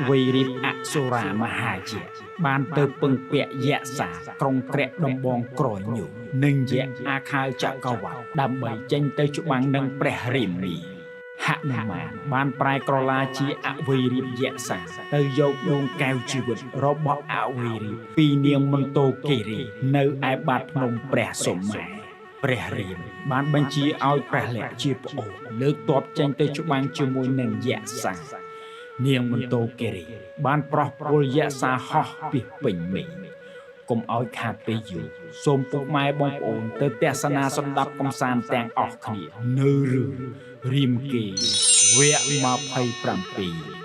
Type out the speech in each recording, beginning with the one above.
វៃរាបអសុរាមហាយៈបានទៅពឹងពាក់យក្សាក្រុងក្រាក់ដំបងក្រញូងនិងយៈអាខាវចក្រវត្តដើម្បីចេញទៅច្បាំងនឹងព្រះរាមាហនុមានបានប្រែក្រឡាជាអវៃរាបយក្សាទៅយកដួងកែវជីវិតរបស់អវៃរាបពីនាងមន្តោគិរីនៅឯបាតភ្នំព្រះសុមេរុព្រះរាមបានបញ្ជាឲ្យព្រះលក្សណ៍ជាប្អូនលើកទ័ពចេញទៅច្បាំងជាមួយនឹងយក្សានាងមន្តោគិរីបានប្រោះពលយក្សាហោះពីពេញមេឃកុំឲ្យខាតពេលយូរសូមពុកម៉ែបងប្អូនទៅទស្សនាសម្ដាប់កំសាន្តទាំងអស់គ្នានៅរឿងរាមកេរ្តិ៍វគ្គ27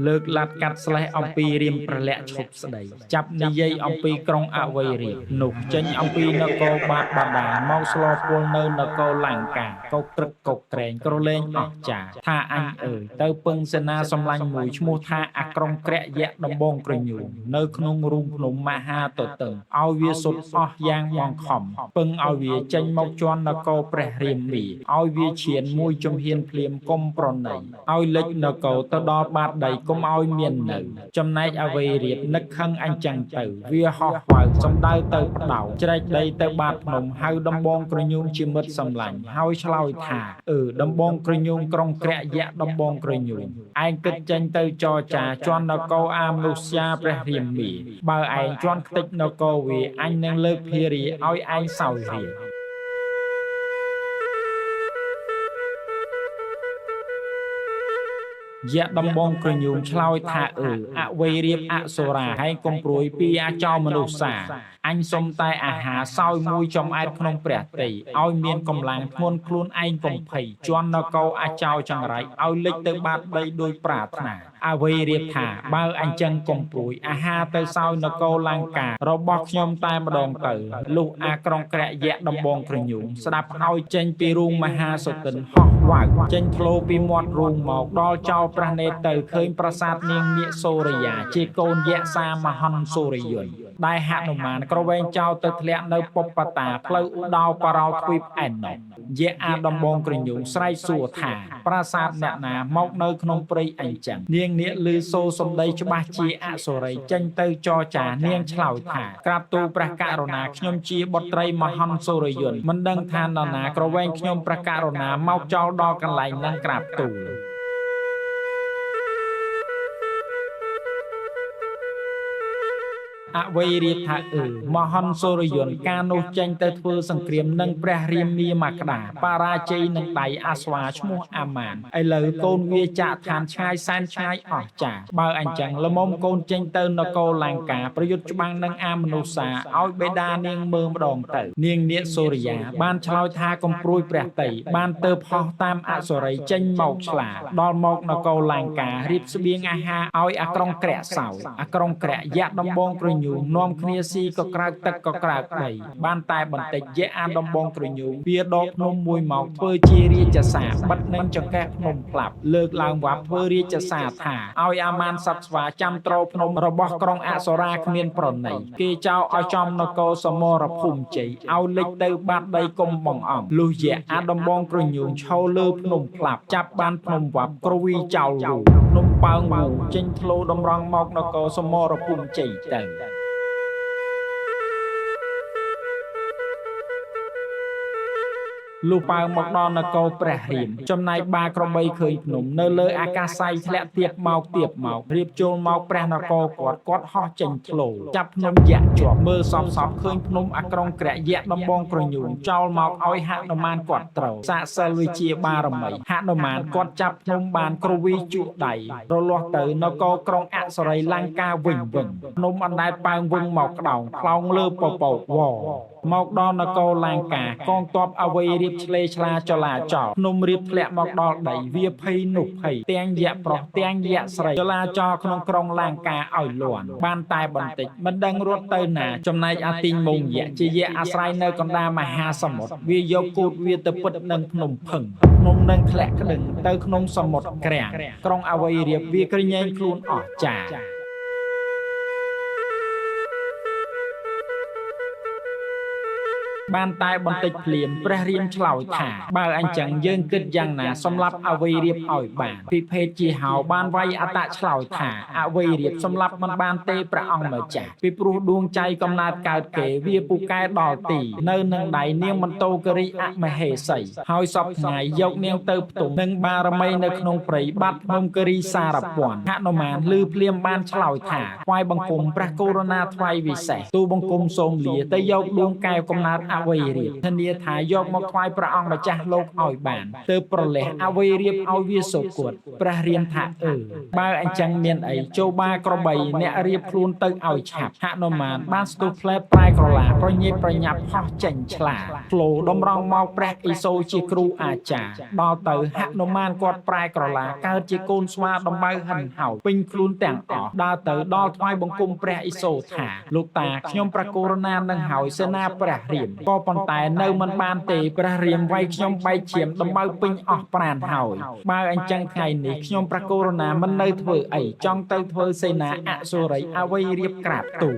លើកឡាត់កាត់ស្លេះអំពីរាមព្រះលក្សណ៍ឈប់ស្ដីចាប់និយាយអំពីក្រុងអវៃរាបនោះចេញអំពីនគរបាទបាដាមកស្លពលនៅនគរលង្កាកុកត្រឹកកុកក្រែងក្រលែងអស្ចារ្យថាអញអើយទៅពឹងសេនាសម្លាញ់មួយឈ្មោះថាអាក្រុងក្រាក់យៈដំបងក្រញូងនៅក្នុងរូងភ្នំមហាទទឹងឲ្យវាសុទ្ធអស់យ៉ាងបង្ខំពឹងឲ្យវាចេញមកជន់នគរព្រះរាមាឲ្យវាឈានមួយជំហានភ្លាមកុំប្រណីឲ្យលិចនគរទៅដល់បាតដីកុំឲ្យមាននៅចំណែកអវៃរាបនឹកខឹងអញ្ចឹងទៅវាហោះវៅសំដៅទៅផ្ដៅជ្រែកដីទៅបាតភ្នំហៅដំបងក្រញូងជាមិត្តសម្លាញ់ហើយឆ្លើយថាដំបងក្រញូងក្រុងក្រាក់យៈដំបងក្រញូងឯងគិតចេញទៅចរចាជន់នគរអាមនុស្យាព្រះរាមាបើឯងជន់ខ្ទេចនគរវាអញនឹងលើកភារាឲ្យឯងសោយរាជយៈដំបងក្រញូងឆ្លើយថាអវៃរាបអសុរាហែងកុំព្រួយពីអាចោមនុស្សាអញសុំតែអាហារសោយមួយចំអែតក្នុងព្រះទ័យឲ្យមានកម្លាំងធ្ងន់ខ្លួនឯងកុំភ័យជន់នគរអាចោចង្រៃឲ្យលិចទៅបាតដីដោយប្រាថ្នាអវៃរាបថាបើអញ្ចឹងកុំព្រួយអាហារទៅសោយនគរលង្ការបស់ខ្ញុំតែម្ដងទៅលុះអាក្រុងក្រាក់យៈដំបងក្រញូងស្ដាប់ហើយចេញពីរូងមហាសុទិនហោះវៅចេញធ្លោពីមាត់រូងមកដល់ចោលព្រះនេត្រទៅឃើញប្រាសាទនាងនាគសូរិយាជាកូនយក្សាមហន្តសូរិយន្តដែលហនុមានក្រវែងចោលទៅធ្លាក់នៅពុបតាផ្លូវឧដោបរោទ្វីបឯណោះយៈអាដំបងក្រញូងស្រែកសួរថាប្រាសាទអ្នកណាមកនៅក្នុងព្រៃអញ្ចឹងនាងនាគឮសូរសំដីច្បាស់ជាអសុរីចេញទៅចរចានាងឆ្លើយថាក្រាបទូលព្រះករុណាខ្ញុំជាបុត្រីមហន្តសូរិយន្តមិនដឹងថានរណាក្រវែងខ្ញុំព្រះករុណាមកចោលដល់កន្លែងនឹងក្រាបទូលអវៃរាបថាមហន្តសូរិយន្តកាលនោះចេញទៅធ្វើសង្គ្រាមនឹងព្រះរាមាមកក្តារបរាជ័យនឹងដៃអាស្វាឈ្មោះអាម៉ានឥឡូវកូនវាចាក់ឋានឆ្ងាយសែនឆ្ងាយអស្ចារ្យបើអញ្ចឹងល្មមកូនចេញទៅនគរលង្កាប្រយុទ្ធច្បាំងនឹងអាមនុស្សាឲ្យបេដានាងមើលម្ដងទៅនាងនាគសូរិយាបានឆ្លើយថាកុំព្រួយព្រះតីបានទៅផោះតាមអសុរីចេញមកឆ្លាដល់មកនគរលង្ការៀបស្បៀងអាហារឲ្យអាក្រុងក្រាក់សោយអាក្រុងក្រាក់យៈដំបងក្រញូងនាំគ្នាស៊ីក៏ក្រើកទឹកក៏ក្រើកដីបានតែបន្តិចយៈអាដំបងក្រញូងវាដកភ្នំមួយមកធ្វើជារាជសារបិទនឹងចង្កេះភ្នំផ្លាប់លើកឡើងវ៉ាប់ធ្វើរាជសារថាឲ្យអាម៉ានសត្វស្វាចាំត្រភ្នំរបស់ក្រុងអសុរាគ្មានប្រណីគេចោលឲ្យចំនគរសមរភូមិជ័យឲ្យលិចទៅបាតដីកុំបងអង្គលុះយៈអាដំបងក្រញូងឈរលើភ្នំផ្លាប់ចាប់បានភ្នំវ៉ាប់ក្រវីចោលរូភ្នំប៉ើងវូចេញធ្លោតម្រង់មកនគរសមរភូមិជ័យទៅលុះប៉ើងមកដល់នគរព្រះរាមចំណែកបាក្របីឃើញភ្នំនៅលើអាកាស័យធ្លាក់ទៀបមកទៀបមករៀបចូលមកព្រះនគរគាត់ហោះចេញធ្លោចាប់ភ្នំយៈជាប់មើលសពឃើញភ្នំអាក្រុងក្រាក់យៈដំបងក្រញូងចោលមកឲ្យហនុមានគាត់ត្រូវសាកសិលវិជាបារមីហនុមានគាត់ចាប់ភ្នំបានក្រវីជក់ដៃរលាស់ទៅនគរក្រុងអសុរីលង្កាវិញភ្នំអណ្ដែតប៉ើងវិញមកក្តោងខ្លោងលើពពកវមកដល់នគរលង្កាកងទ័ពអវៃរាបឆ្លេឆ្លាចលាចលភ្នំរៀបធ្លាក់មកដល់ដីវាភ័យនោះភ័យទាំងយៈប្រុសទាំងយៈស្រីចលាចលក្នុងក្រុងលង្កាឲ្យលន់បានតែបន្តិចមិនដឹងរត់ទៅណាចំណែកអាទីងមងយៈជាយៈអាស្រ័យនៅកណ្ដាលមហាសមុទ្រវាយកគូតវាទៅពិតនឹងភ្នំភឹងភ្នំនឹងធ្លាក់ក្តឹងទៅក្នុងសមុទ្រក្រាំងក្រុងអវៃរាបវាក្រញែងខ្លួនអស្ចារ្យ បានតែបន្តិចភ្លាមព្រះរាមឆ្លើយថាបើអញ្ចឹងយើងគិតយ៉ាងណាសម្លាប់អវ័យរៀបឲ្យបានពិភេទជាហោបានវាយអត្តឆ្លើយថាអវ័យរៀបសម្លាប់មិនបានទេព្រះអង្គម្ចាស់ពីព្រោះដួងចៃកំណើតកើតគេវាពូកែដល់ទីនៅនឹងដៃនាងមន្តោគិរីអមហេសីហើយសពថ្ងៃយកនាងទៅផ្ទុំនឹងបារមីនៅក្នុងព្រៃបាត់ភ្នំគិរីសារព័ន្ធហនុមានឮភ្លាមបានឆ្លើយថាថ្វាយបង្គំព្រះករុណាថ្វាយវិសេសទូបង្គំសូមលាទៅយកដួងកែវកំណើតអវ័យរៀបធានាថាយកមកថ្វាយព្រះអង្គម្ចាស់លោកឲ្យបានទើបប្រលះអវ័យរៀបឲ្យវាសុគតព្រះរាមថាអឺបើអញ្ចឹងមានអីចូលបាក្របីអ្នករៀបខ្លួនទៅឲ្យឆាប់ហនុមានបានស្ទុះផ្លែប្រែក្រឡាប្រញេប្រញាប់ហោះចេញឆ្លាធ្លោតម្រង់មកព្រះឥសូរជាគ្រូអាចារ្យដល់ទៅហនុមានគាត់ប្រែក្រឡាកើតជាកូនស្វាដំបៅហិនហោចពេញខ្លួនទាំងអស់ដើរទៅដល់ថ្វាយបង្គំព្រះឥសូរថាលោកតាខ្ញុំប្រករុណានឹងហើយសេនាព្រះរាមក៏ប៉ុន្តែនៅមិនបានទេព្រះរាមវាយខ្ញុំបែកឈាមដំបៅពេញអស់ប្រាណហើយបើអញ្ចឹងថ្ងៃនេះខ្ញុំប្រករុណាមិននៅធ្វើអីចង់ទៅធ្វើសេនាអសុរីអវ័យរៀបក្រាបទូល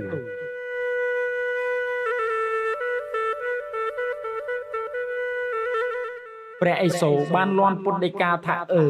ព្រះឥសូរបានលាន់ពុទ្ធដីកាថាអឺ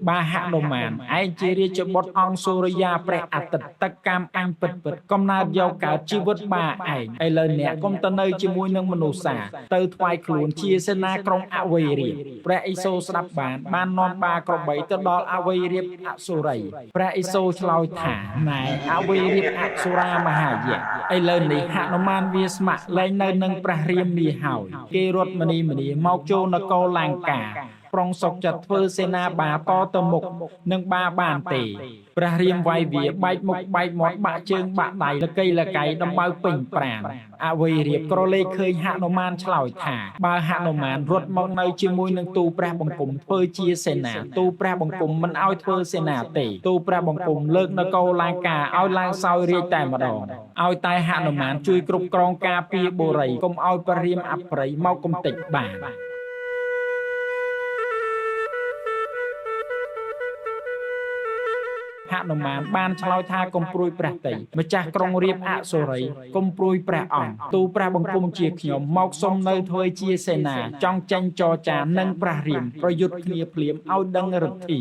បាហនុមានឯងជារាជបុត្រអង្គសូរិយាព្រះអាទិត្យទឹកកម្មអញពិតពិតកំណើតយកកើតជីវិតបាឯងឥឡូវអ្នកកុំទៅនៅជាមួយនឹងមនុស្សសាទៅថ្វាយខ្លួនជាសេនាក្រុងអវ័យរៀបព្រះឥសូរស្ដាប់បានបាននាំបាក្របីទៅដល់អវ័យរៀបអសុរីព្រះឥសូរឆ្លើយថាណែអវ័យរៀបអសុរាមហាយៈឥឡូវនេះហនុមានវាស្ម័គ្រលែងនៅនឹងព្រះរាមនេះហើយគេរត់មនីមនីមកចូលនគរលង្កាប្រុងសុកចិត្តធ្វើសេនាបាតទៅមុខនឹងបាបានទេព្រះរាមវាយវាបែកមុខបែកមាត់បាក់ជើងបាក់ដៃលកៃលកៃដំបៅពេញប្រាណអវ័យរៀបក្រឡេកឃើញហនុមានឆ្លើយថាបើហនុមានរត់មកនៅជាមួយនឹងទូព្រះបង្គំធ្វើជាសេនាទូព្រះបង្គំមិនឲ្យធ្វើសេនាទេទូព្រះបង្គំលើកនគរលង្កាឲ្យឡើងសោយរាជតែម្ដងឲ្យតែហនុមានជួយគ្រប់គ្រងការពារបូរីកុំឲ្យព្រះរាមអប្រិយមកកំទេចបានហនុមានបានឆ្លើយថាកុំព្រួយព្រះតីម្ចាស់ក្រុងរាពណ៍អសុរីកុំព្រួយព្រះអង្គទូព្រះបង្គំជាខ្ញុំមកសុំនៅធ្វើជាសេនាចង់ចេញចរចានឹងព្រះរាមប្រយុទ្ធគ្នាភ្លាមឲ្យដឹងឫទ្ធី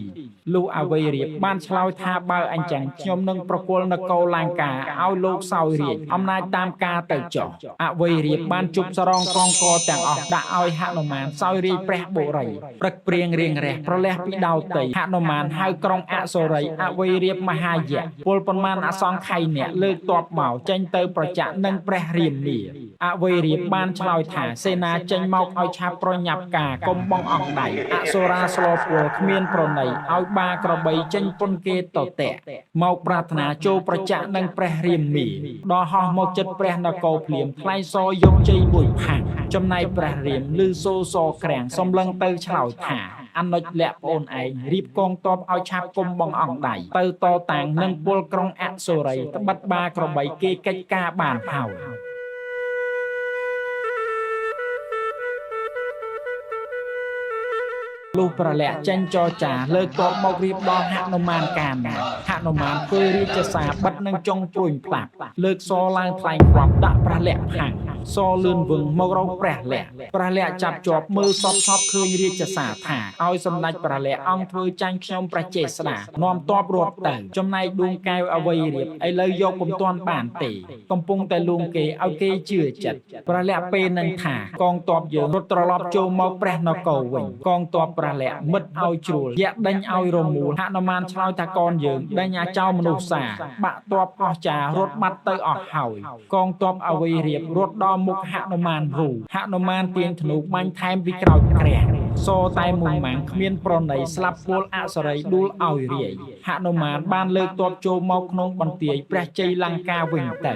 លុះអវ័យរៀបបានឆ្លើយថាបើអញ្ចឹងខ្ញុំនឹងប្រគល់នគរលង្កាឲ្យលោកសោយរាជអំណាចតាមការទៅចុះអវ័យរៀបបានជប់សរងកងកទាំងអស់ដាក់ឲ្យហនុមានសោយរាជព្រះបុរីព្រឹកព្រៀងរៀងរះប្រលះពីដោតីហនុមានហៅក្រុងអសុរីអវ័យរៀបមហាយៈពលប៉ុន្មានអសង្ខ័យអ្នកលើកតបមកចេញទៅប្រចាក់នឹងព្រះរាមមាអវ័យរៀបបានឆ្លើយថាសេនាចេញមកឲ្យឆាប់ប្រញាប់ការកុំបងអង្គដៃអសុរាស្លពលគ្មានប្រណីឲ្យបាក្របីចេញពុនគេតតៈមកប្រាថ្នាចូលប្រចាក់នឹងព្រះរាមមាដល់ហោះមកចិត្តព្រះនគរភ្លាមថ្លែងសរយកជ័យមួយផាំងចំណែកព្រះរាមឮសូរសក្រាំងសំឡឹងទៅឆ្លើយថាអនុជលក្ខប្អូនឯងរៀបកងទ័ពឲ្យឆាប់គុំបងអង្គដៃទៅតតាំងនឹងពលក្រុងអសុរីត្បិតបាក្របីគេកិច្ចការបានហើយលុះប្រលាក់ចេញចរចាលើកទ័ពមករៀបដល់ហនុមានកាលណាហនុមានធ្វើរាជសារបិទនឹងចុងព្រួញផ្លាប់លើកសឡើងថ្លែងខ្វាប់ដាក់ព្រះលក្ខផាំងសលឿនវឹងមករកព្រះលក្ខព្រះលក្ខចាប់ជាប់មើលសពសពឃើញរាជសារថាឲ្យសម្ដេចព្រះលក្ខអង្គធ្វើចាញ់ខ្ញុំព្រះចេស្តានាំទ័ពរត់ទៅចំណែកដួងកែវអវ័យរៀបឥឡូវយកពុំទាន់បានទេកំពុងតែលួងគេឲ្យគេជឿចិត្តព្រះលក្ខពេលនឹងថាកងទ័ពយើងរត់ត្រឡប់ចូលមកព្រះនគរវិញកងទ័ពព្រះលក្ខមិត្តឲ្យជ្រួលយៈដេញឲ្យរមូលហនុមានឆ្លើយថាកនយើងដេញអាចោមនុស្សសាបាក់ទ័ពអស់ចារត់បាត់ទៅអស់ហើយកងទ័ពអវ័យរៀបរត់ដល់មុខហនុមានរូហនុមានទាញធ្នូបាញ់ថែមពីក្រោយព្រះសតែមួយម៉ាំងគ្មានប្រណីស្លាប់ពលអសរីដួលឲ្យរាយហនុមានបានលើកទ័ពចូលមកក្នុងបន្ទាយព្រះជ័យលង្កាវិញទៅ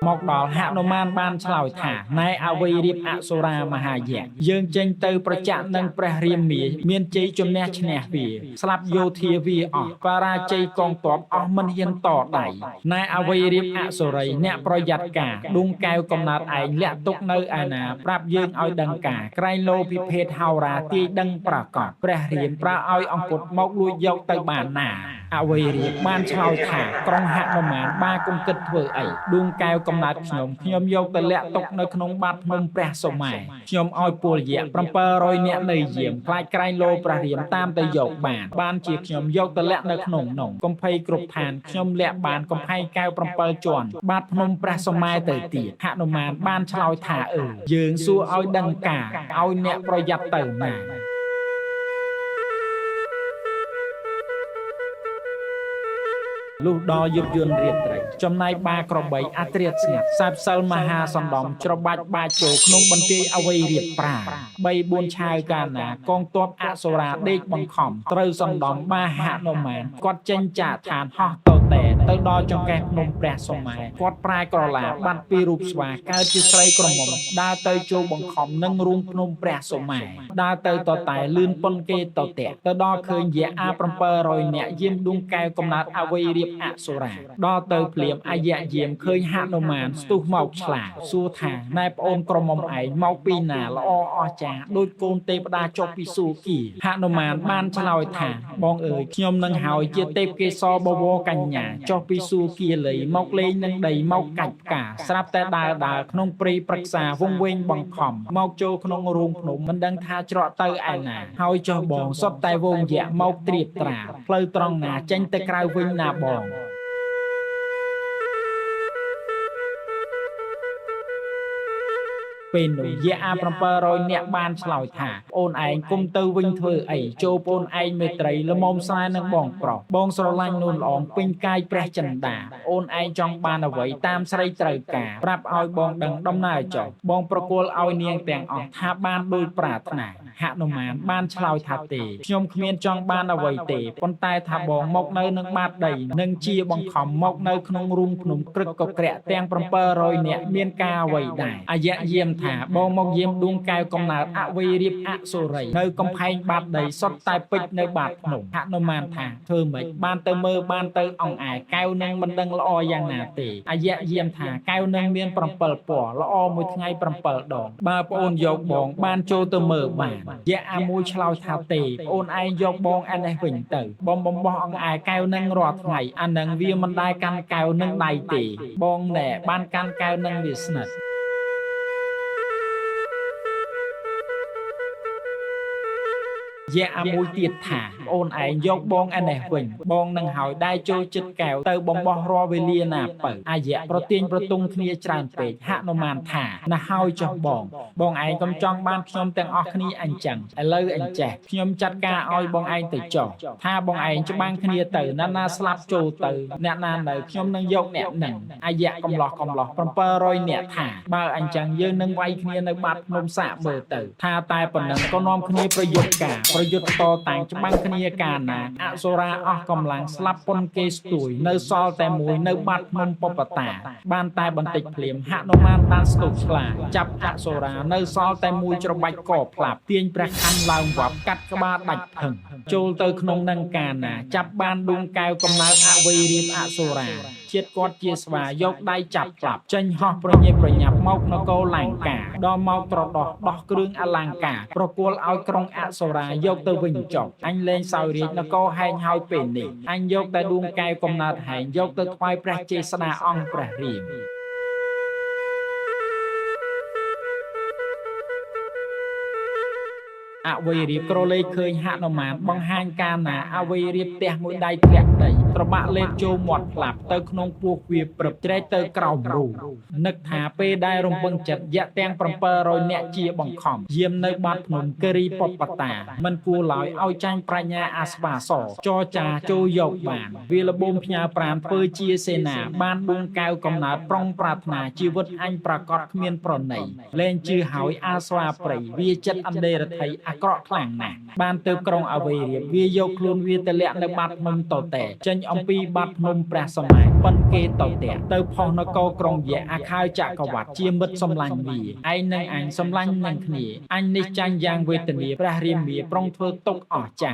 មកដល់ហនុមានបានឆ្លើយថាណែអវ័យរៀបអសុរាមហាយៈយើងចេញទៅប្រចាក់នឹងព្រះរាមមាមានជ័យជំនះឈ្នះវាស្លាប់យោធាវាអស់បរាជ័យកងទ័ពអស់មិនហ៊ានតដៃណែអវ័យរៀបអសុរីអ្នកប្រយ័ត្នការដួងកែវកំណត់ឯងលាក់ទុកនៅឯណាប្រាប់យើងឲ្យដឹងការក្រែងលោពិភេទហោរាទាយដឹងប្រកបព្រះរាមប្រើឲ្យអង្គុតមកលួចយកទៅបានណា អវ័យរាបបានឆ្លើយថាក្រុងហនុមានបាកុំគិតធ្វើអីដួងកែវកំណើតខ្ញុំខ្ញុំយកទៅលាក់ទុកនៅក្នុងបាតភ្នំព្រះសុមេរុខ្ញុំឲ្យពលយៈ700នាក់នៅយាមខ្លាចក្រែងលោព្រះរាមតាមទៅយកបានបានជាខ្ញុំយកទៅលាក់នៅក្នុងនោះកំភៃគ្រប់ឋានខ្ញុំលាក់បានកំផែងកែវ7ជាន់បាតភ្នំព្រះសុមេរុទៅទៀតហនុមានបានឆ្លើយថាអឺយើងសួរឲ្យដឹងការឲ្យអ្នកប្រយ័ត្នទៅណាលុះដល់យប់យន្តរាត្រីចំណែកបាក្របីអត្រាស្ងាត់សាបសិលមហាសណ្ដំច្របាច់បាចូលក្នុងបន្ទាយអវ័យរៀបប្រា3 4ឆាវកាលណាកងទ័ពអសុរាដេកបង្ខំត្រូវសណ្ដំបាហនុមានគាត់ចេញចាកឋានហោះទៅតែទៅដល់ចង្កេះភ្នំព្រះសុមេរុគាត់ប្រែក្រឡាបាត់ពីរូបស្វាកើតជាស្រីក្រមុំដើរទៅចូលបង្ខំនឹងរូងភ្នំព្រះសុមេរុដើរទៅតតែលឿនប៉ុនគេតតាក់ទៅដល់ឃើញយៈអា700នាក់យាមដួងកែវកំណើតអវ័យរៀបអសុរាដល់ទៅភ្លាមអាយៈយាមឃើញហនុមានស្ទុះមកឆ្លាសួរថាណែប្អូនក្រមុំឯងមកពីណាល្អអស្ចារ្យដូចកូនទេវតាចុះពីសួគ៌ហនុមានបានឆ្លើយថាបងអើយខ្ញុំនឹងហើយជាទេពកេសរបវរកញ្ញាចុះពីសួគ៌លៃមកលេងនឹងដីមកកាច់ផ្កាស្រាប់តែដើរដើរក្នុងព្រៃប្រឹក្សាវង្វេងបង្ខំមកចូលក្នុងរូងភ្នំមិនដឹងថាច្រកទៅឯណាហើយចុះបងសុទ្ធតែវងយៈមកត្រៀបត្រាផ្លូវត្រង់ណាចេញទៅក្រៅវិញណាបងពេលនោះយៈអា700នាក់បានឆ្លើយថាប្អូនឯងគុំទៅវិញធ្វើអីចូលប្អូនឯងមេត្រីល្មមស្នេហ៍នឹងបងប្រុសបងស្រឡាញ់នួនល្អងពេញកាយព្រះចិន្តាប្អូនឯងចង់បានអ្វីតាមស្រីត្រូវការប្រាប់ឲ្យបងដឹងដំណើរចុះបងប្រគល់ឲ្យនាងទាំងអស់ថាបានដោយប្រាថ្នាហនុមានបានឆ្លើយថាទេខ្ញុំគ្មានចង់បានអ្វីទេប៉ុន្តែថាបងមកនៅនឹងបាតដីនឹងជាបង្ខំមកនៅក្នុងរូងភ្នំក្រឹកកក្រាក់ទាំង700នាក់មានការអ្វីដែរអាយៈយាមថាបងមកយាមដួងកែវកំណើតអវ័យរៀបអសុរីនៅកំផែងបាតដីសុទ្ធតែពេជ្រនៅបាតភ្នំហនុមានថាធ្វើម៉េចបានទៅមើលបានទៅអង្អែកែវនឹងមិនដឹងល្អយ៉ាងណាទេអាយៈយាមថាកែវនឹងមាន7ពណ៌ល្អមួយថ្ងៃ7ដងបើប្អូនយកបងបានចូលទៅមើលបានយៈអាមួយឆ្លើយថាទេប្អូនឯងយកបងអានេះវិញទៅបងបំបោះអង្អែកែវនឹងរាល់ថ្ងៃអានឹងវាមិនដែលកាន់កែវនឹងដៃទេបងណែបានកាន់កែវនឹងវាស្និទ្ធយៈអាមួយទៀតថាប្អូនឯងយកបងអានេះវិញបងនឹងហើយដែលចូលចិត្តកែវទៅបំបោះរាល់វេលាណាបើអាយៈប្រទាញប្រទង់គ្នាច្រើនពេកហនុមានថាណាស់ហើយចុះបងបងឯងកុំចង់បានខ្ញុំទាំងអស់គ្នាអញ្ចឹងឥឡូវអញ្ចេះខ្ញុំចាត់ការឲ្យបងឯងទៅចុះថាបងឯងច្បាំងគ្នាទៅណាណាស្លាប់ចូលទៅអ្នកណានៅខ្ញុំនឹងយកអ្នកនឹងអាយៈកំឡោះកំឡោះ700នាក់ថាបើអញ្ចឹងយើងនឹងវាយគ្នានៅបាតភ្នំសាកមើលទៅថាតែប៉ុណ្ណឹងក៏នាំគ្នាប្រយុទ្ធការប្រយុទ្ធតតាំងច្បាំងគ្នាកាលណាអសុរាអស់កម្លាំងស្លាប់ប៉ុនគេស្ទួយនៅសល់តែមួយនៅបាត់ភ្នំពពតាបានតែបន្តិចភ្លាមហនុមានបានស្ទុះឆ្លាចាប់អសុរានៅសល់តែមួយច្របាច់កផ្លាប់ទាញព្រះខ័នឡើងវ៉ាប់កាត់ក្បាលដាច់ផឹងចូលទៅក្នុងនឹងកាលណាចាប់បានដួងកែវកំណើតអវ័យរៀបអសុរាជាតិគាត់ជាស្វាយកដៃចាប់ផ្លាប់ចេញហោះប្រញាប់ប្រញាប់មកនគរលង្កាដល់មកត្រដោះដោះគ្រឿងអលង្ការប្រគល់ឲ្យក្រុងអសុរាយកទៅវិញចុះអញលែងសោយរាជនគរហែងហើយពេលនេះអញយកតែដួងកែវកំណើតហែងយកទៅថ្វាយព្រះចេស្តាអង្គព្រះរាមអវ័យរៀបក្រឡេកឃើញហនុមានបង្ហាញកាលណាអវ័យរៀបផ្ទះមួយដៃធ្លាក់ដីត្របាក់លេបចូលមាត់ផ្លាប់ទៅក្នុងពោះវាព្រឹបជ្រែកទៅក្រោមរូងនឹកថាពេលដែលរំពឹងចិត្តយៈទាំង700នាក់ជាបង្ខំយាមនៅបាតភ្នំគិរីពពតាមិនគួរឡើយឲ្យចាញ់ប្រាជ្ញាអាស្វាសចរចាចូលយកបានវាលបូមផ្ញើប្រានធ្វើជាសេនាបានដួងកែវកំណើតប្រុងប្រាថ្នាជីវិតអញប្រកបគ្មានប្រណីលែងជឿហើយអាស្វាព្រៃវាចិត្តអន្តរថៃអាក្រក់ខ្លាំងណាស់បានទៅក្រុងអវ័យរៀបវាយកខ្លួនវាទៅលាក់នៅបាតភ្នំតតែចេញ អំពីបាត់ភ្នំព្រះសមាប៉ុនគេតតៈទៅផុសនគរក្រុងយៈអាខៅចក្រវត្តជាមិត្តសម្លាញ់វាឯងនឹងអញសម្លាញ់នឹងគ្នាអញនេះចាញ់យ៉ាងវេទនាព្រះរាមាប្រុងធ្វើទុកអស់ចា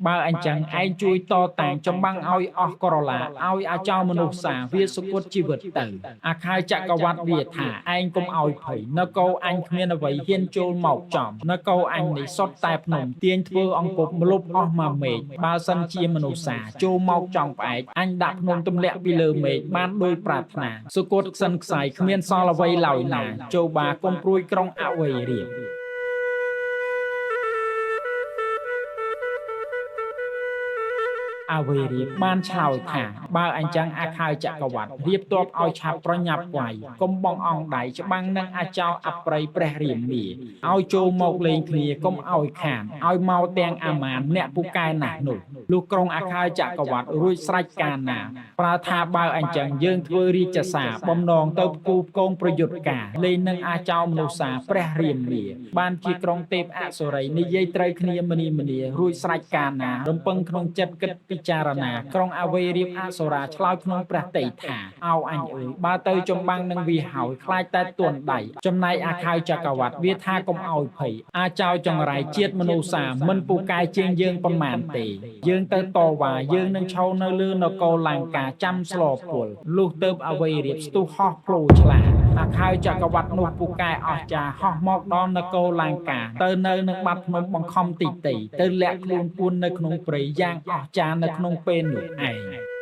បើអញ្ចឹងឯងជួយតតាងចម្បាំងឲ្យអស់ក្រឡាឲ្យអាចោមនុស្សសាវាសុគតជីវិតទៅអាខៅចក្រវត្តវាថាឯងកុំឲ្យភ័យនគរអញគ្មានអ្វីហ៊ានចូលមកចំនគរអញនេះសុទ្ធតែភ្នំទាញធ្វើអង្គប់មលុបអស់មួយមេឃបើសិនជាមនុស្សសាចូលមកចង់ផ្អែកអញដាក់ភ្នំទម្លាក់ពីលើមេឃបានដោយប្រាថ្នាសុគតខ្សិនខ្សែគ្មានសល់អ្វីឡើយណាចូលបាកុំព្រួយក្រុងអវ័យរៀបអវេរៀបបានឆ្លើយថាបើអញ្ចឹងអាខៅចក្រវត្តរៀបតបឲ្យឆាប់ប្រញាប់វាយកុំបងអង្គដៃច្បាំងនឹងអាចោអប្រិយព្រះរាមាឲ្យចូលមកលេងគ្នាកុំឲ្យខានឲ្យមកទាំងអាមានអ្នកពូកែណាស់នោះលុះក្រុងអាខៅចក្រវត្តរួចស្រេចកាលណាប្រើថាបើអញ្ចឹងយើងធ្វើរាជសារបំណងទៅផ្គូផ្គងប្រយុទ្ធការលេងនឹងអាចោមនុស្សសាព្រះរាមាបានជាក្រុងទេពអសុរីនិយាយត្រូវគ្នាមនីមនីរួចស្រេចកាលណារំពឹងក្នុងចិត្តគិតពិចារណាក្រុងអវ័យរៀបអសុរាឆ្លើយក្នុងព្រះតីថាអោអញអើយបើទៅចម្បាំងនឹងវាហើយខ្លាចតែទន់ដៃចំណែកអាខៅចក្រវត្តវាថាកុំឲ្យភ័យអាចោចង្រៃជាតិមនុស្សសាមិនពូកែជាងយើងប៉ុន្មានទេយើងទៅតវ៉ាយើងនឹងឈរនៅលើនគរលង្កាចាំស្លពលលុះទៅអវ័យរៀបស្ទុះហោះផ្លូឆ្លាអាខៅចក្រវត្តនោះពូកែអស្ចារហោះមកដល់នគរលង្កាទៅនៅនឹងបាត់ភ្នំបង្ខំទីទីទៅលាក់ខ្លួនពួននៅក្នុងព្រៃយ៉ាងអស្ចារនៅក្នុងពេលនោះឯង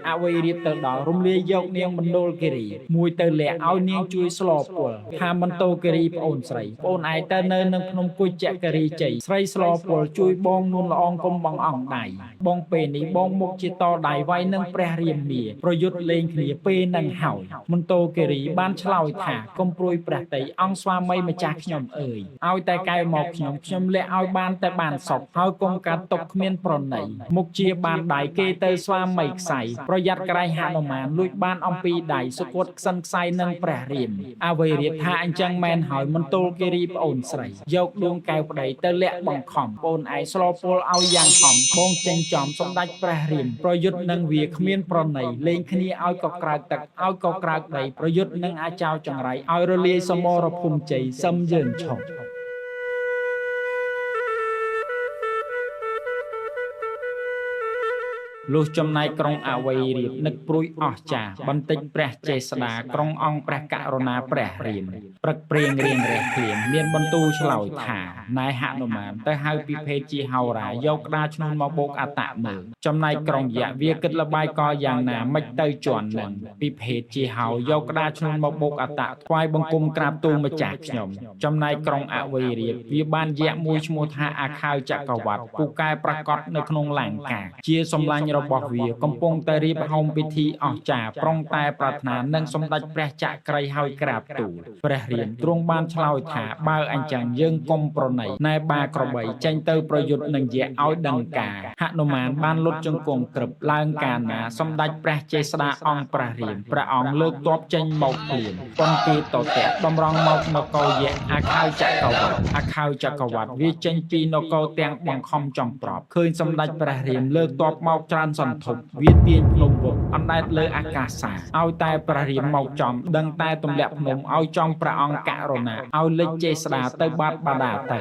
អវ័យរៀបទៅដល់រំលាយយកនាងមណ្ឌលគិរីមួយទៅលាក់ឲ្យនាងជួយស្លពលថាមណ្ឌលគិរីប្អូនស្រីប្អូនឯងទៅនៅនឹងភ្នំគុជគិរីជ័យស្រីស្លពលជួយបងនួនល្អងកុំបងអង្គដៃបងពេលនេះបងមុខជាតដៃវាយនឹងព្រះរាមាប្រយុទ្ធលេងគ្នាពេលនឹងហើយមណ្ឌលគិរីបានឆ្លើយថាកុំព្រួយព្រះតីអង្គស្វាមីម្ចាស់ខ្ញុំអើយឲ្យតែកែមកខ្ញុំខ្ញុំលាក់ឲ្យបានតែបានសុខហើយកុំកាត់ទុកគ្មានប្រណីមុខជាបានដៃគេទៅស្វាមីខ្សែប្រយ័ត្នក្រែងហនុមានលួចបានអំពីដៃសុគតខ្សិនខ្សែនឹងព្រះរាមអវ័យរៀបថាអញ្ចឹងមែនហើយមណ្ឌលគិរីប្អូនស្រីយកដួងកែវប្តីទៅលាក់បង្ខំប្អូនឯងស្លពលឲ្យយ៉ាងហំបងចេញចំសម្ដេចព្រះរាមប្រយុទ្ធនឹងវាគ្មានប្រណីលេងគ្នាឲ្យកក្រើកទឹកឲ្យកក្រើកដីប្រយុទ្ធនឹងអាចោចង្រៃឲ្យរលាយសមរភូមិជ័យសឹមយើងឈប់លុះចំណែកក្រុងអវ័យរៀបនឹកព្រួយអស្ចារបន្តិចព្រះចេស្តាក្រុងអង្គព្រះករុណាព្រះរាមព្រឹកព្រៀងរៀងរះភ្លាមមានបន្ទូលឆ្លើយថាណែហនុមានទៅហៅពិភេទជាហោរាយកក្តារឈ្នួនមកបូកអតៈមើលចំណែកក្រុងយៈវាគិតលបាយកលយ៉ាងណាមិនទៅជន់នឹងពិភេទជាហោយកក្តារឈ្នួនមកបូកអតៈថ្វាយបង្គំក្រាបទូលម្ចាស់ខ្ញុំចំណែកក្រុងអវ័យរៀបវាបានយៈមួយឈ្មោះថាអាខៅចក្រវត្តពូកែប្រកបនៅក្នុងលង្កាជាសម្លាញ់របស់វាកំពុងតែរៀបហោមពិធីអស្ចារប្រុងតែប្រាថ្នានឹងសម្ដេចព្រះចក្រីហើយក្រាបទូលព្រះរាមទ្រង់បានឆ្លើយថាបើអញ្ចឹងយើងកុំប្រណីណែបាក្របីចេញទៅប្រយុទ្ធនឹងយៈឲ្យដឹងការហនុមានបានលុតជង្គង់ក្រឹបឡើងកាលណាសម្ដេចព្រះចេស្តាអង្គព្រះរាមព្រះអង្គលើកទ័ពចេញមកភ្លាមប៉ុនគេតតៈតម្រង់មកនគរយៈអាខៅចក្រវត្តអាខៅចក្រវត្តវាចេញពីនគរទាំងបង្ខំចំប្រប់ឃើញសម្ដេចព្រះរាមលើកទ័ពមកច្រើនសន្ធប់វាទាញភ្នំវឹកអណ្ដែតលើអាកាសសាឲ្យតែព្រះរាមមកចំដឹងតែទម្លាក់ភ្នំឲ្យចំព្រះអង្គករុណាឲ្យលេចចេស្តាទៅបាត់បាដាទៅ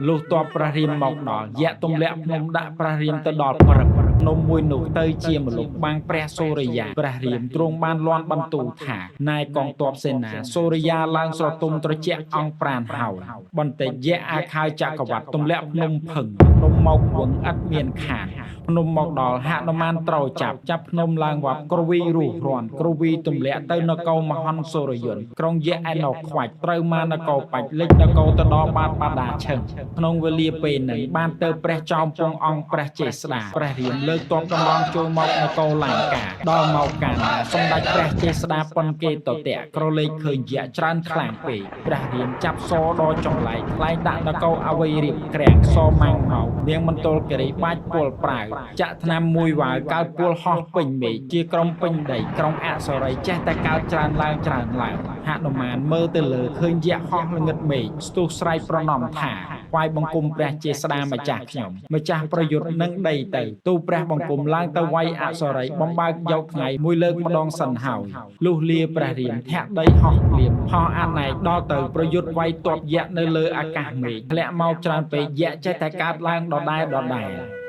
លុះតបព្រះរាមមកដល់យៈទម្លាក់ភ្នំដាក់ព្រះរាមទៅដល់ព្រឹបភ្នំមួយនោះទៅជាម្លប់បាំងព្រះសូរិយាព្រះរាមទ្រង់បានលាន់បន្ទូលថាណែកងទ័ពសេនាសូរិយាឡើងស្រទុំត្រជាក់អង្គប្រានហើយបន្តិចយៈអាខៅចក្រវត្តទម្លាក់ភ្នំភឹងភ្នំមកវងឥតមានខានភ្នំមកដល់ហនុមានត្រូវចាប់ចាប់ភ្នំឡើងវ៉ាប់ក្រវីរុះរាន់ក្រវីទម្លាក់ទៅនគរមហន្តសូរិយន្តក្រុងយៈឯណោះខ្វាច់ត្រូវមานគរបាច់លិចនគរទៅដល់បាតបាដាឈឹងក្នុងវេលាពេលនឹងបានទៅព្រះចោមពងអង្គព្រះចេស្តាព្រះរាម លើកទ័ពតម្រង់ចូលមកនគរលង្កាដល់មកកាលណាសម្ដេចព្រះចេស្តាប៉ុនគេតតៈក្រឡេកឃើញយក្សច្រើនខ្លាំងពេកព្រះរាមចាប់សដ៏ចម្លែកថ្លែងដាក់នគរអវ័យរៀបក្រាំងសម៉ាំងមកនាងមណ្ឌលគិរីបាច់ពលប្រាវចាក់ថ្នាំមួយវ៉ាវកើតពលហោះពេញមេឃជាក្រុមពេញដីក្រុងអសុរីចេះតែកើតច្រើនឡើងច្រើនឡើងហនុមានមើលទៅលើឃើញយក្សហោះល្ងឹតមេឃស្ទុះស្រែកប្រណម្យថាថ្វាយបង្គំព្រះចេស្តាម្ចាស់ខ្ញុំម្ចាស់ប្រយុទ្ធនឹងដីទៅទូព្រះបង្គំឡើងទៅវាយអសុរីបំបើកយកថ្ងៃមួយលើកម្ដងសិនហើយលុះលាព្រះរាមធាក់ដីហោះភ្លាមហោះអាណែកដល់ទៅប្រយុទ្ធវាយទ័ពយក្សនៅលើអាកាសមេឃធ្លាក់មកច្រើនពេកយក្សចេះតែកើតឡើងដដែលដដែល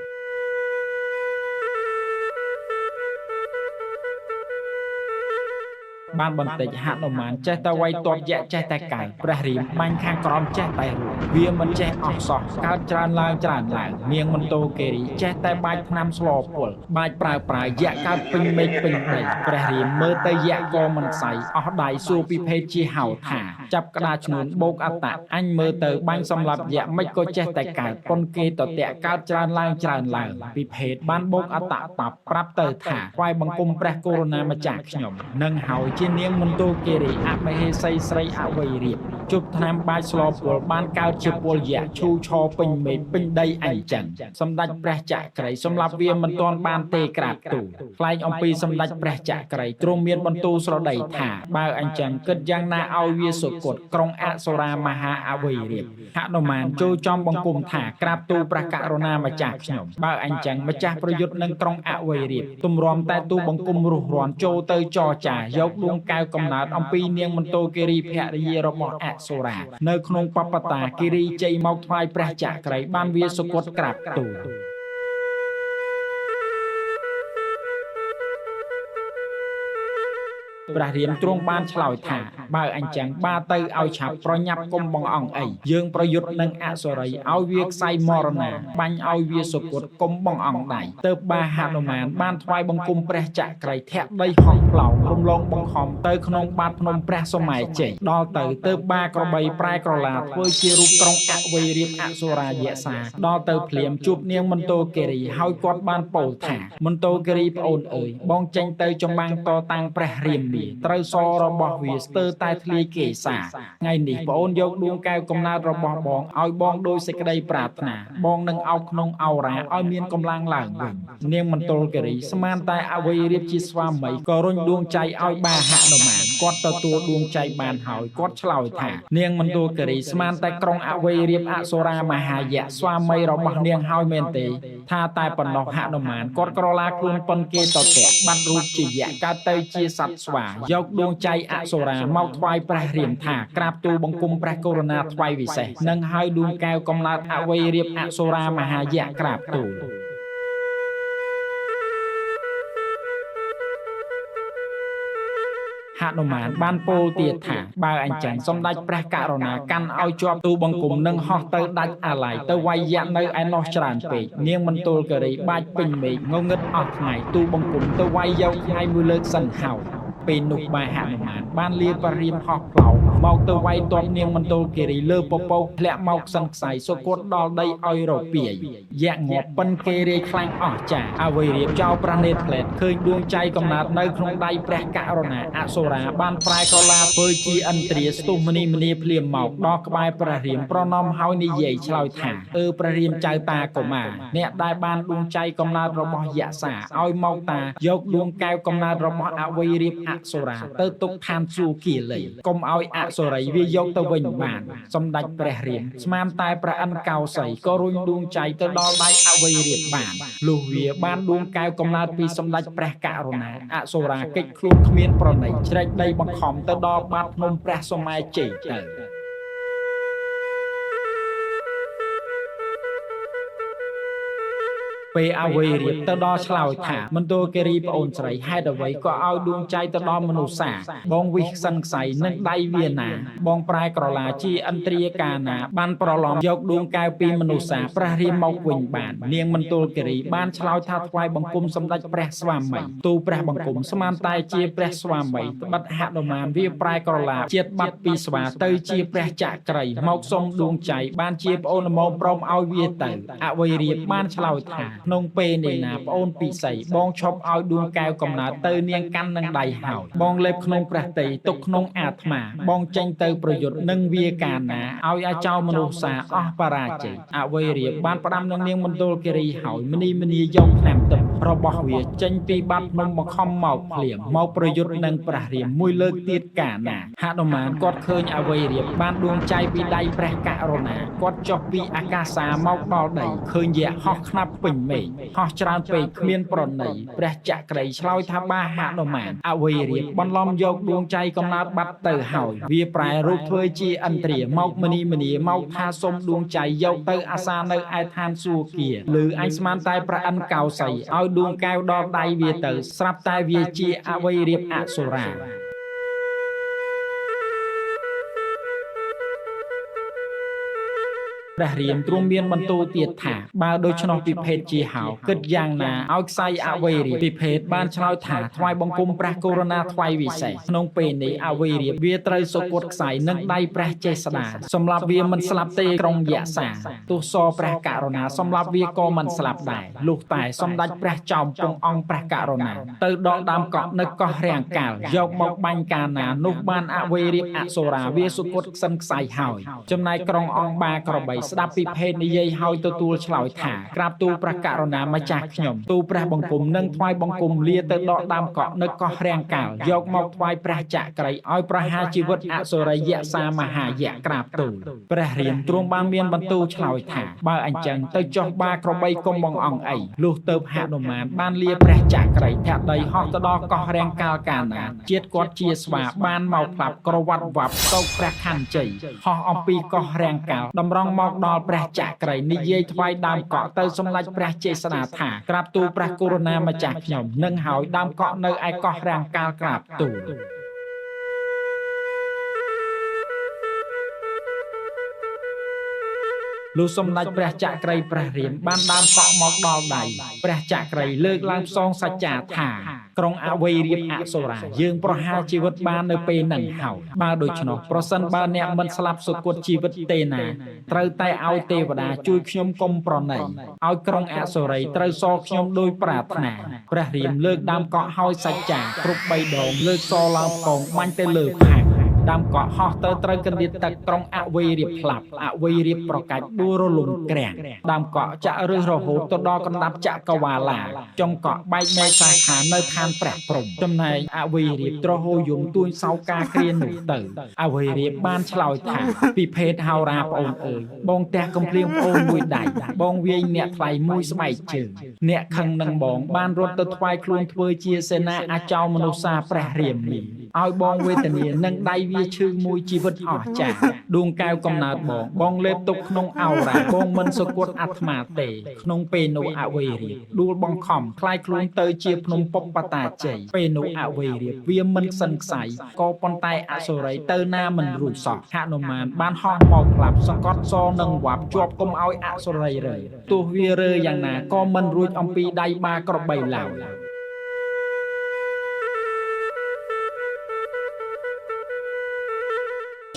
បានបន្តិចហនុមានចេះតែវាយទ័ពយក្សចេះតែកើតព្រះរាមបាញ់ខាងក្រោមចេះតែរួចវាមិនចេះអស់សោះកើតច្រើនឡើងច្រើនឡើងនាងមណ្ឌលគិរីចេះតែបាច់ថ្នាំស្លពលបាច់ប្រើប្រាយក្សកើតពេញមេឃពេញដីព្រះរាមមើលទៅយក្សក៏មិនសៃអស់ដៃសួរពិភេទជាហៅថាចាប់ក្តារឈ្នួនបោកអត្តៈអញមើលទៅបាញ់សម្លាប់យក្សមិនក៏ចេះតែកើតប៉ុនគេតតៈកើតច្រើនឡើងច្រើនឡើងពិភេទបានបោកអត្តៈប៉ាប់ប្រាប់ទៅថាថ្វាយបង្គំព្រះករុណាម្ចាស់ខ្ញុំនឹងហើយជានាងមណ្ឌលគិរីអមហេសីស្រីអវ័យរៀបជប់ថ្នាំបាចស្លពលបានកើតជាពលយក្សឈូឆពេញមេឃពេញដីអញ្ចឹងសម្ដេចព្រះចក្រីសម្លាប់វាមិនទាន់បានទេក្រាបទូលថ្លែងអំពីសម្ដេចព្រះចក្រីទ្រង់មានបន្ទូលស្រដីថាបើអញ្ចឹងគិតយ៉ាងណាឲ្យវាសុគតក្រុងអសុរាមហាអវ័យរៀបហនុមានចូលចំបង្គំថាក្រាបទូលព្រះករុណាម្ចាស់ខ្ញុំបើអញ្ចឹងម្ចាស់ប្រយុទ្ធនឹងក្រុងអវ័យរៀបទម្រាំតែទូបង្គំរុះរាន់ចូលទៅចរចាយកដួងកែវកំណើតអំពីនាងមណ្ឌលគិរីភរិយារបស់អសុរានៅក្នុងបបតាគិរីជ័យមកថ្វាយព្រះចក្រីបានវាសុគតក្រាបទូលព្រះរាមទ្រង់បានឆ្លើយថាបើអញ្ចឹងបាទៅឲ្យឆាប់ប្រញាប់គុំបងអង្គអីយើងប្រយុទ្ធនឹងអសុរីឲ្យវាខ្សែមរណាបាញ់ឲ្យវាសុគតគុំបងអង្គដៃទៅបាហនុមានបានថ្វាយបង្គំព្រះចក្រីធាក់ដីហោះផ្លោងរំលងបង្ខំទៅក្នុងបាតភ្នំព្រះសម័យជ័យដល់ទៅទៅបាក្របីប្រែក្រឡាធ្វើជារូបក្រុងអវ័យរៀបអសុរាយសាដល់ទៅភ្លាមជួបនាងមណ្ឌលគិរីហើយគាត់បានពោលថាមណ្ឌលគិរីប្អូនអើយបងចេញទៅចម្បាំងតតាំងព្រះរាមត្រូវសរបស់វាស្ទើរតែធ្លាយគេសាថ្ងៃនេះប្អូនយកដួងកែវកំណើតរបស់បងឲ្យបងដោយសេចក្តីប្រាថ្នាបងនឹងអោបក្នុងអោរាឲ្យមានកម្លាំងឡើងវិញនាងមណ្ឌលគិរីស្មានតែអវ័យរៀបជាស្វាមីក៏រុញដួងចៃឲ្យបាហនុមានគាត់ទទួលដួងចៃបានហើយគាត់ឆ្លើយថានាងមណ្ឌលគិរីស្មានតែក្រុងអវ័យរៀបអសុរាមហាយៈស្វាមីរបស់នាងហើយមែនទេថាតែប៉ុណ្ណោះហនុមានគាត់ក្រឡាខ្លួនប៉ុនគេតតៈបាត់រូបជាយៈកើតទៅជាសត្វស្វាយកដួងចៃអសុរាមកថ្វាយព្រះរាមថាក្រាបទូលបង្គំព្រះករុណាថ្វាយវិសេសនិងហើយដួងកែវកំណើតអវ័យរៀបអសុរាមហាយៈក្រាបទូលហនុមានបានពោលទៀតថាបើអញ្ចឹងសម្ដេចព្រះករុណាកាន់ឲ្យជាប់ទូបង្គំនឹងហោះទៅដាច់អាល័យទៅវាយយក្សនៅឯនោះច្រើនពេកនាងមណ្ឌលគិរីបាច់ពេញមេឃងងឹតអស់ថ្ងៃទូបង្គំទៅវាយយកថ្ងៃមួយលើកសិនហើយពេលនោះបាហនុមានបានលាព្រះរាមហោះផ្លោមកទៅវាយទ័ពនាងមណ្ឌលគិរីលើពពកធ្លាក់មកសិនខ្សែសុគតដល់ដីឲ្យរពាយយក្សងាប់ប៉ិនគេរាយខ្លាំងអស់ចាអវ័យរៀបចោលព្រះនេត្រផ្លែតឃើញដួងចៃកំណើតនៅក្នុងដៃព្រះករុណាអសុរាបានប្រែក្រឡាធ្វើជាឥន្ទ្រាស្ទុះមនីមនីភ្លាមមកដល់ក្បែរព្រះរាមប្រណម្យហើយនិយាយឆ្លើយថាអឺព្រះរាមចៅតាកុមារអ្នកដែលបានដួងចៃកំណើតរបស់យក្សាឲ្យមកតាយកដួងកែវកំណើតរបស់អវ័យរៀបអសុរាទៅទុកឋានសួគ៌លីកុំឲ្យអសុរីវាយកទៅវិញបានសម្ដេចព្រះរាមស្មានតែព្រះឥន្ធកោសីក៏រុញដួងចៃទៅដល់ដៃអវ័យរៀបបានលុះវាបានដួងកែវកំណើតពីសម្ដេចព្រះករុណាអសុរាកិច្ចខ្លួនគ្មានប្រណីជ្រែកដីបង្ខំទៅដល់បាតភ្នំព្រះសម័យជ័យទៅពេលអវ័យរៀបទៅដល់ឆ្លើយថាមណ្ឌលគិរីប្អូនស្រីហេតុអ្វីក៏ឲ្យដួងចៃទៅដល់មនុស្សសាបងវិសសិនខ្សែនឹងដៃវាណាបងប្រែក្រឡាជាឥន្ទ្រាកាណាបានប្រឡំយកដួងកែវពីមនុស្សសាព្រះរាមមកវិញបាននាងមណ្ឌលគិរីបានឆ្លើយថាថ្វាយបង្គំសម្ដេចព្រះស្វាមីទូព្រះបង្គំស្មានតែជាព្រះស្វាមីត្បិតហនុមានវាប្រែក្រឡាជាតិបាត់ពីស្វាទៅជាព្រះចក្រីមកសុំដួងចៃបានជាប្អូនល្មមព្រមឲ្យវាទៅអវ័យរៀបបានឆ្លើយថា ក្នុងពេលនេះណាប្អូនពិសីបងឈប់ឲ្យដួងកែវកំណើតទៅនាងកាន់នឹងដៃហើយបងលេបក្នុងព្រះទ័យទុកក្នុងអាត្មាបងចេញទៅប្រយុទ្ធនឹងវាកាណាឲ្យអាចោមនុស្សសាអស់បរាជ័យអវេរាបានផ្ដាំនឹងនាងមណ្ឌលគិរីហើយមនីមនីយកថ្នាំទឹករបស់វាចេញពីបាត់ភ្នំបង្ខំមកភ្លាមមកប្រយុទ្ធនឹងព្រះរាមមួយលើកទៀតកាណាហនុមានគាត់ឃើញអវេរាបានដួងចៃពីដៃព្រះករុណាគាត់ចុះពីអាកាសាមកដល់ដីឃើញយក្សហោះខ្នាប់ពេញមេឃហោះច្រើនពេកគ្មានប្រណីព្រះចក្រីឆ្លើយថាបាហនុមានអវេរាបន្លំយកដួងចៃកំណើតបាត់ទៅហើយវាប្រែរូបធ្វើជាឥន្ទ្រាមកមនីមនីមកថាសុំដួងចៃយកទៅអាសានៅឯឋានសួគ៌ឬអញស្មានតែព្រះឥន្ទកោសីឲ្យដួងកែវដល់ដៃវាទៅស្រាប់តែវាជាអវេរាបអសុរាព្រះរាមទ្រង់មានបន្ទូលទៀតថាបើដូច្នោះពិភេទជាហោគិតយ៉ាងណាឲ្យខ្សែអវេរាពិភេទបានឆ្លើយថាថ្វាយបង្គំព្រះករុណាថ្វាយវិសេសក្នុងពេលនេះអវេរាវាត្រូវសុគតខ្សែនឹងដៃព្រះចេស្តាសម្រាប់វាមិនស្លាប់ទេក្រុងយក្សាទោះសព្រះករុណាសម្រាប់វាក៏មិនស្លាប់ដែរលុះតែសម្ដេចព្រះចោមពងអង្គព្រះករុណាទៅដល់ដើមកក់នៅកោះរាំងកាលយកមកបាញ់កាណានោះបានអវេរាអសុរាវាសុគតខ្សិនខ្សែហើយចំណែកក្រុងអង្គបាក្របីស្ដាប់ពិភេទនិយាយហើយទទួលឆ្លើយថាក្រាបទូលព្រះករុណាម្ចាស់ខ្ញុំទូលព្រះបង្គំនិងថ្វាយបង្គំលាទៅដកដើមកក់នៅកោះរាំងកាលយកមកថ្វាយព្រះចក្រីឲ្យប្រហារជីវិតអសុរិយសាមហាយៈក្រាបទូលព្រះរាមទ្រង់បានមានបន្ទូលឆ្លើយថាបើអញ្ចឹងទៅចុះបាក្របីកុំបងអង្គអីលុះទៅហនុមានបានលាព្រះចក្រីធាក់ដីហោះទៅដល់កោះរាំងកាលកាណាជាតិគាត់ជាស្វាបានមកផ្លាប់ក្រវ៉ាត់វ៉ាប់តោកព្រះខណ្ឌជ័យហោះអំពីកោះរាំងកាលតម្រង់មកដល់ព្រះចក្រីនិយាយថ្វាយដើមកក់ទៅសម្ដេចព្រះចេស្តាថាក្រាបទូលព្រះករុណាម្ចាស់ខ្ញុំនឹងហើយដើមកក់នៅឯកោះរាំងកាលក្រាបទូលលុះសម្ដេចព្រះចក្រីព្រះរាមបានដើមកក់មកដល់ដៃព្រះចក្រីលើកឡើងផ្សងសច្ចាថាក្រុងអវេរាបអសុរាយើងប្រហារជីវិតបាននៅពេលនឹងហើយបើដូច្នោះប្រសិនបើអ្នកមិនស្លាប់សុគតជីវិតទេណាត្រូវតែឲ្យទេវតាជួយខ្ញុំកុំប្រណីឲ្យក្រុងអសុរីត្រូវសខ្ញុំដោយប្រាថ្នាព្រះរាមលើកដើមកក់ហើយសច្ចាគ្រប់3ដងលើកសឡើងកងបាញ់ទៅលើផាំងដើមកក់ហោះទៅត្រូវកណ្ដៀតទឹកក្រុងអវេរាបផ្លាប់អវេរាបប្រកាច់ដួលរលំក្រាំងដើមកក់ចាក់រឹសរហូតទៅដល់កណ្ដាប់ចក្រវាឡាចុងកក់បែកមែកសាខានៅឋានព្រះព្រំចំណែកអវេរាបត្រហោយំទួញសោកាគ្រានោះទៅអវេរាបបានឆ្លើយថាពិភេទហោរាប្អូនអើយបងទះកំភ្លៀងប្អូនមួយដៃបងវាយអ្នកថ្លៃមួយស្បែកជើងអ្នកខឹងនឹងបងបានរត់ទៅថ្វាយខ្លួនធ្វើជាសេនាអាចោមនុស្សសាព្រះរាមនេះឲ្យបងវេទនានឹងដៃវាឈឺមួយជីវិតអស់ចាស់ដួងកែវកំណើតបងបងលេបទុកក្នុងអោរាបងមិនសុគតអាត្មាទេក្នុងពេលនោះអវេរាដួលបង្ខំคล้ายខ្លួនទៅជាភ្នំពុបតាជ័យពេលនោះអវេរាវាមិនសិនខ្សែក៏ប៉ុន្តែអសុរីទៅណាមិនរួចសោះហនុមានបានហោះមកផ្លាប់សង្កត់សនឹងវ៉ាប់ជាប់កុំឲ្យអសុរីរើទោះវារើយ៉ាងណាក៏មិនរួចអំពីដៃបាក្របីឡើយ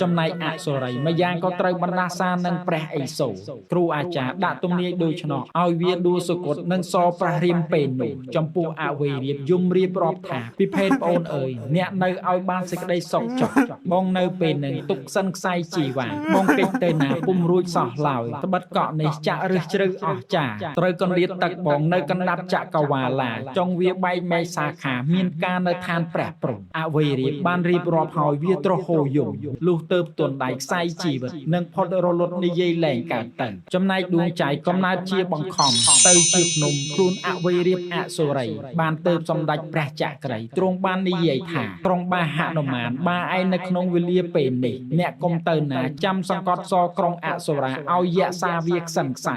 ចំណែកអសុរីម្យ៉ាងក៏ត្រូវបណ្ដាសានឹងព្រះឥសូរគ្រូអាចារ្យដាក់ទំនាយដូច្នោះឲ្យវាដួលសុគតនឹងសព្រះរាមពេលនោះចំពោះអវេរាបយំរៀបរាប់ថាពិភេទប្អូនអើយអ្នកនៅឲ្យបានសេចក្តីសុខចុះបងនៅពេលនឹងទុកសិនខ្សែជីវ៉ាបងគេចទៅណាពុំរួចសោះឡើយត្បិតកក់នេះចាក់រឹសជ្រៅអស់ចាត្រូវកណ្ដៀតទឹកបងនៅកណ្ដាប់ចក្រវាឡាចុងវាបែកមែកសាខាមានការនៅឋានព្រះព្រំអវេរាបបានរៀបរាប់ហើយវាត្រហោយំលុះទៅទន់ដៃខ្សែជីវិតនិងផុតរលត់និយាយលែងកើតទៅចំណែកដួងចៃកំណើតជាបង្ខំទៅជាភ្នំខ្លួនអវេរាបអសុរីបានទៅសម្ដេចព្រះចក្រីទ្រង់បាននិយាយថាក្រុងបាហនុមានបាឯងនៅក្នុងវេលាពេលនេះអ្នកកុំទៅណាចាំសង្កត់សក្រុងអសុរាឲ្យយក្សាវាខ្សិនខ្សែ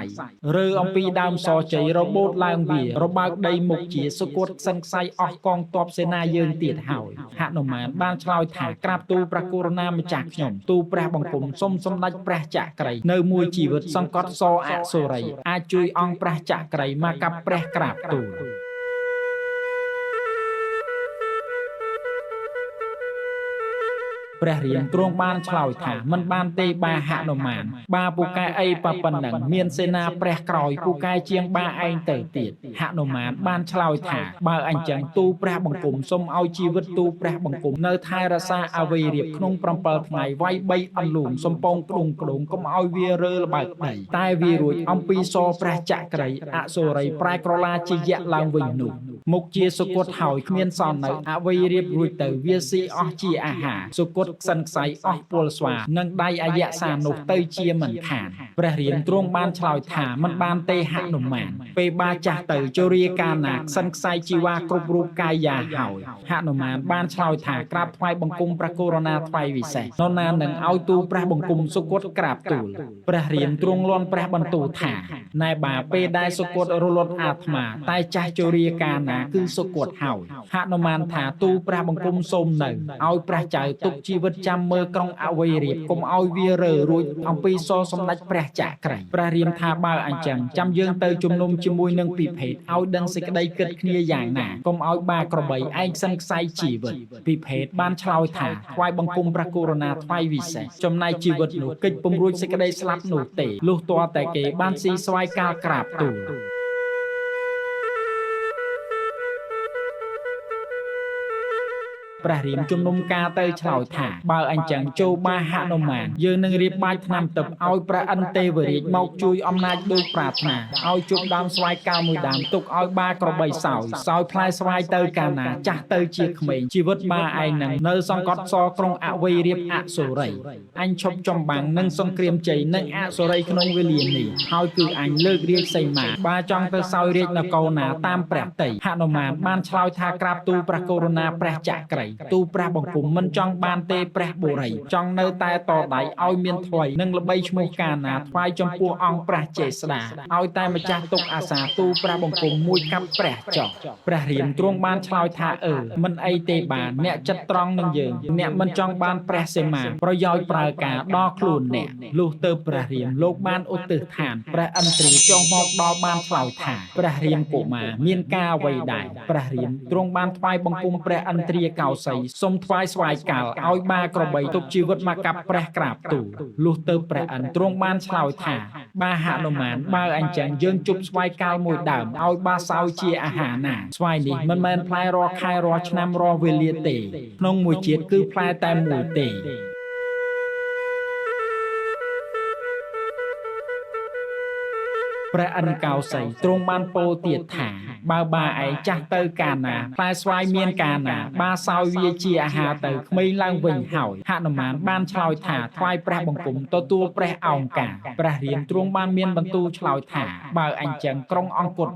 ឬអំពីដើមសជ័យរបូតឡើងវារបើកដីមុខជាសុគតខ្សិនខ្សែអស់កងទ័ពសេនាយើងទៀតហើយហនុមានបានឆ្លើយថាក្រាបទូលព្រះករុណាម្ចាស់ខ្ញុំទូលព្រះបង្គំសូមសម្ដេចព្រះចក្រីនៅមួយជីវិតសង្កត់សអសុរីអាចជួយអង្គព្រះចក្រីមកកាប់ព្រះក្រាបទូល ព្រះរាមទ្រង់បានឆ្លើយថាមិនបានទេបាហនុមាន បាពូកែអីប៉ប៉ុណ្ណឹងមានសេនាព្រះក្រោយពូកែជាងបាឯងទៅទៀតហនុមានបានឆ្លើយថាបើអញ្ចឹងទូព្រះបង្គំសូមឲ្យជីវិតទូព្រះបង្គំនៅថែរក្សាអវ័យរៀបក្នុង7ថ្ងៃវាយ3អន្លូងសំពងក្ដុងក្ដុងកុំឲ្យវារើល្បើកដីតែវារួចអំពីសព្រះចក្រីអសុរីប្រែក្រឡាជាយៈឡើងវិញនោះមុខជាសុគតហើយគ្មានសល់នៅអវ័យរៀបរួចទៅវាស៊ីអស់ជាអាហារសុគតខ្សិនខ្សៃអស់ពលស្វានិងដៃអយៈសានោះទៅជាមិនខានព្រះរាមទ្រង់បានឆ្លើយថាមិនបានទេហនុមានពេលបាចាស់ទៅជរាកាលណាខ្សិនខ្សៃជីវ៉ាគ្រប់រូបកាយាហើយហនុមានបានឆ្លើយថាក្រាបថ្វាយបង្គំព្រះករុណាថ្វាយវិសេសនរណានឹងឲ្យទូព្រះបង្គំសុគតក្រាបទូលព្រះរាមទ្រង់លន់ព្រះបន្ទូលថាណែបាពេលដែលសុគតរលត់អាត្មាតែចាស់ជរាកាលណាគឺសុគតហើយហនុមានថាទូព្រះបង្គំសូមនៅឲ្យព្រះចៅទុកជីវិតចាំមើលក្រុងអវ័យរៀបកុំឲ្យវារើរួចអំពីសសម្ដេចព្រះចក្រីព្រះរាមថាបើអញ្ចឹងចាំយើងទៅជំនុំជាមួយនឹងពិភេទឲ្យដឹងសេចក្តីគិតគ្នាយ៉ាងណាកុំឲ្យបាក្របីឯងខ្សិនខ្សៃជីវិតពិភេទបានឆ្លើយថាថ្វាយបង្គំព្រះករុណាថ្វាយវិសេសចំណែកជីវិតនោះកិច្ចពំរួចសេចក្តីស្លាប់នោះទេលុះទាល់តែគេបានស៊ីស្វាយកាលក្រាបទូលព្រះរាមជំនុំការទៅឆ្លើយថាបើអញ្ចឹងចូលបាហនុមានយើងនឹងរៀបបាច់ថ្នាំទឹកឲ្យព្រះឥន្ទទេវរាជមកជួយអំណាចដូចប្រាថ្នាឲ្យជប់ដើមស្វាយកាលមួយដើមទុកឲ្យបាក្របីសោយសោយផ្លែស្វាយទៅកាលណាចាស់ទៅជាក្មេងជីវិតបាឯងនឹងនៅសង្កត់សក្រុងអវ័យរៀបអសុរីអញឈប់ចំបាំងនិងសង្គ្រាមជ័យនិងអសុរីក្នុងវេលានេះហើយគឺអញលើករាជសីមាបាចង់ទៅសោយរាជនគរណាតាមព្រះតីហនុមានបានឆ្លើយថាក្រាបទូលព្រះករុណាព្រះចក្រីទូព្រះបង្គំមិនចង់បានទេព្រះបុរីចង់នៅតែតដៃឲ្យមានថ្លៃនិងល្បីឈ្មោះកាលណាថ្វាយចំពោះអង្គព្រះចេស្តាឲ្យតែម្ចាស់ទុកអាសាទូព្រះបង្គំមួយកាប់ព្រះចោះព្រះរាមទ្រង់បានឆ្លើយថាមិនអីទេបានអ្នកចិត្តត្រង់នឹងយើងអ្នកមិនចង់បានព្រះសីមាប្រយោជន៍ប្រើការដល់ខ្លួនអ្នកលុះទៅព្រះរាមលោកបានឧទ្ទិសឋានព្រះឥន្ទ្រីចុះមកដល់បានឆ្លើយថាព្រះរាមកុមារមានការអ្វីដែរព្រះរាមទ្រង់បានថ្វាយបង្គំព្រះឥន្ទ្រាកោសីសូមថ្វាយស្វាយកាលឲ្យបាក្របីទុកជីវិតមកកាប់ព្រះក្រាបទូលលុះទៅព្រះឥន្ទទ្រង់បានឆ្លើយថាបាហនុមានបើអញ្ចឹងយើងជប់ស្វាយកាលមួយដើមឲ្យបាសោយជាអាហារណាស្វាយនេះមិនមែនផ្លែរាល់ខែរាល់ឆ្នាំរាល់វេលាទេក្នុងមួយជាតិគឺផ្លែតែមួយទេព្រះឥន្ទកោសីទ្រង់បានពោលទៀតថាបើបាឯងចាស់ទៅកាលណាផ្លែស្វាយមានកាលណាបាសោយវាជាអាហារទៅក្មេងឡើងវិញហើយហនុមានបានឆ្លើយថាថ្វាយព្រះបង្គំទទួលព្រះអង្ការព្រះរាមទ្រង់បានមានបន្ទូលឆ្លើយថាបើអញ្ចឹងក្រុងអង្គរ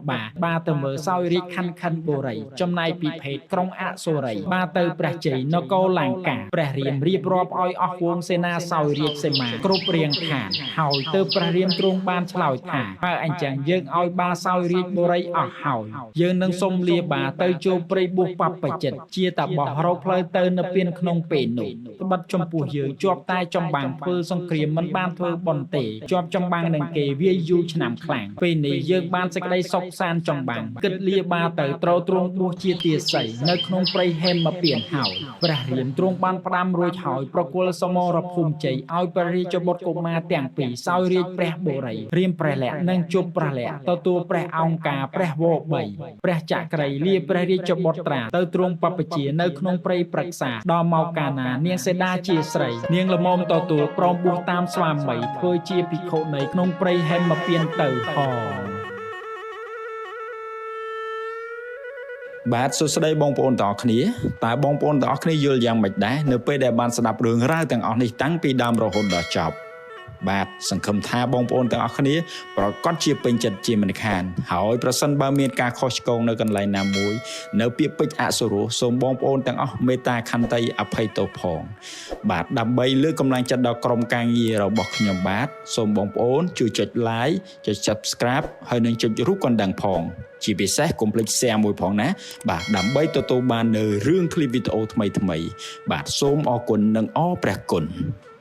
បាទៅមើលសោយរាជខណ្ឌខិនបុរីចំណែកពិភេទក្រុងអសុរីបាទៅព្រះជ័យនគរលង្កាព្រះរាមរៀបរាប់ឲ្យអស់វងសេនាសោយរាជសីមាគ្រប់រៀងឋានហើយទៅព្រះរាមទ្រង់បានឆ្លើយថាបើអញ្ចឹងយើងឲ្យបាសោយរាជបុរីអស់ហើយយើងនឹងសុំលាបាទៅចូលព្រៃបួសបព្វជិតជាតាបោះរកផ្លូវទៅនៅពៀនក្នុងពេលនោះត្បិតចំពោះយើងជាប់តែចំបាំងធ្វើសង្គ្រាមមិនបានធ្វើបុណ្យទេជាប់ចំបាំងនឹងគេវាយូរឆ្នាំខ្លាំងពេលនេះយើងបានសេចក្តីសុខសាន្តចំបាំងគិតលាបាទៅត្រូវទ្រង់បួសជាទាសីនៅក្នុងព្រៃហេមពៀនហើយព្រះរាមទ្រង់បានផ្ដាំរួចហើយប្រគល់សមរភូមិជ័យឲ្យព្រះរាជបុត្រកុមារទាំងពីរសោយរាជព្រះបុរីរាមព្រះលក្សណ៍និងជប់ព្រះលក្សណ៍ទទួលព្រះអង្គការព្រះវរបៃព្រះចក្រីលាព្រះរាជបុត្រាទៅទ្រង់បព្វជិនៅក្នុងព្រៃព្រឹក្សាដល់មកកាលណានាងសេដាជាស្រីនាងល្មមទទួលព្រមបួសតាមស្វាមីធ្វើជាភិក្ខុនីក្នុងព្រៃហេមពៀនទៅហោបាទសួស្តីបងប្អូនទាំងអស់គ្នាតើបងប្អូនទាំងអស់គ្នាយល់យ៉ាងម៉េចដែរនៅពេលដែលបានស្ដាប់រឿងរ៉ាវទាំងអស់នេះតាំងពីដើមរហូតដល់ចប់បាទសង្ឃឹមថាបងប្អូនទាំងអស់គ្នាប្រកាសជាពេញចិត្តជាមិនខានហើយប្រសិនបើមានការខុសឆ្គងនៅកន្លែងណាមួយនៅពាក្យពេចន៍អសុរោះសូមបងប្អូនទាំងអស់មេត្តាខន្តីអភ័យទោសផងបាទដើម្បីលើកកម្លាំងចិត្តដល់ក្រុមការងាររបស់ខ្ញុំបាទសូមបងប្អូនជួយចុច Like ចុច Subscribe ហើយនិងចុចរូបកណ្ដឹងផងជាពិសេសកុំភ្លេច Share មួយផងណាបាទដើម្បីទទួលបាននៅរឿងឃ្លីបវីដេអូថ្មីៗបាទសូមអរគុណនិងអរព្រះគុណ។